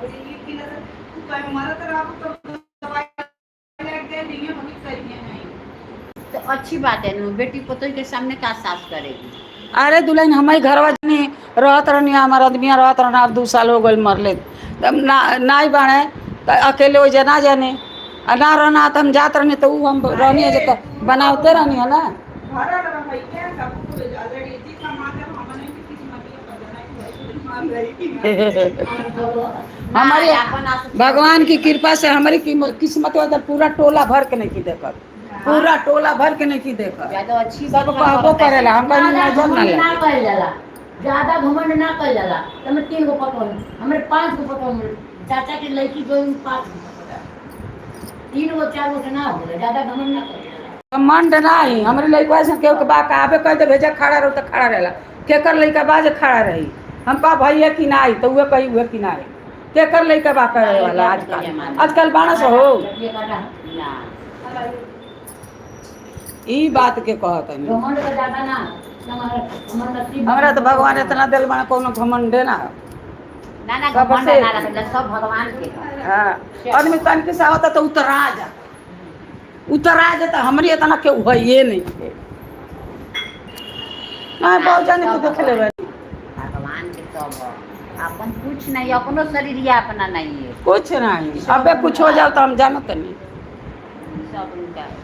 अब ये कि ना तू कहीं मरत रहा तो दवाई लग गए नहीं हम करिए नहीं। तो अच्छी बात है ना, बेटी पोतों के सामने का साफ करेगी। अरे दुल्हन, हमारी घरवा जानी रहत रहनी, हमार आदमिया रहत रहना, अब 2 साल हो गइल मरले। तब ना नाई बाड़े त अकेले हो जा ना जाने आ ना रहना त हम जात रहनी तो ऊ हम रहनी है तो बनावते रहनी है ना। भरा रहा भाई क्या सब कुछ ऑलरेडी जी कमाते हमने की किस्मत ये बदलना है कि भाई मान रही। हमारी अपन आस- भगवान की कृपा से हमारी किस्मत वाला पूरा टोला भर के नहीं की देखत, पूरा टोला भर के नहीं की देखत। ज्यादा अच्छी सब बात ना कहबो करता है। करेला, हम कहीं ज्यादा नजर ना घमंड ना लगे। कइल जाला, ज्यादा घमंड ना कइल जाला। तमे तीन गो पतोह, हमरे पांच गो पतोह, चाचा के लड़की गई पांच गो पतोह, तीन गो चार गो से ना होला, ज्यादा घमंड ना कइल जाला। घमंड नाही हमरे लइका से केहू के बा का आबे कह दे भेजा खड़ा रहो तो खड़ा रहेला। केकर लइका बा जे खड़ा रही? हम कहा भैया कि नाई तो उहे कही उहे कि नाई। केकर लइका बा करे वाला? आजकल आजकल बाणस हो। ये काटा। ना। ई बात के कहत हनी। घमंड का ज्यादा ना हमार नसीब। हमरा तो भगवान इतना दिल बना, कोनो घमंडे ना। ना ना, सब घमंड से- ना रखला, सब भगवान के है। हाँ, आदमी तनके से आवता तो उतरा जा, उतरा जाता। हमरी इतना के है नहीं थे ना, बहुत जाने के देख लेबै। भगवान के सब है। अपन कुछ नहीं, अपनो शरीर या अपना नहीं है। कुछ नहीं, अबे कुछ हो जाओ तो हम जानत नहीं। सब उनका है।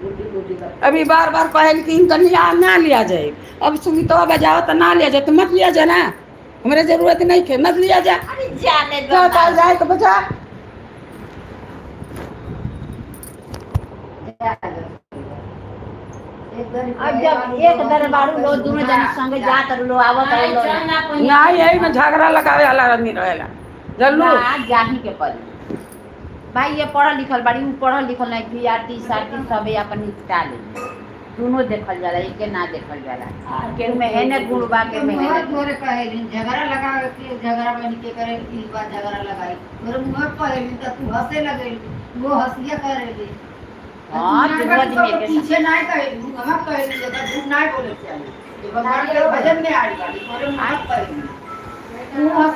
गुड्डी गुड्डी का। अभी बार बार कहल कि इनका लिया ना लिया जाए, अब सुमितवा बजाओ तो ना लिया जाए तो मत लिया जाए ना, हमारे जरूरत नहीं है, मत लिया जाए। अरे जाने दो जो ना। ताल जाए तो बजा। अब जब एक दरबारू लो दोनों जने संगे जात लो आवत लो। चल ना पहिया। ना, यही में झगड़ा लगावे वाला आदमी रहेला जल्लू। ना जाही के पड़ी भाई, ये पढ़ल लिखल बाड़ी, उ पढ़ल लिखल नहीं भी आरती सारती सबे अपन निपटा ले। दोनों देखल जाला, एके ना देखल जाला। केहू में हेने गुण बा, केहू में हेने गुण। तोरे कहेलिन झगड़ा लगा के, झगड़ा बन के करे ई बार झगड़ा लगाई तोरे मुंह पे कहेलिन त तू हंसे लगेली, वो हंसिया करेली। हाँ, तू दुनू आदमी एके साथ। पीछे ना कहेली, हम कहेली जगह झूठ ना बोले चाहिए, ये भगवान के भजन में आई बाड़ी तोरे मुंह पे कहेली, तू हंसे।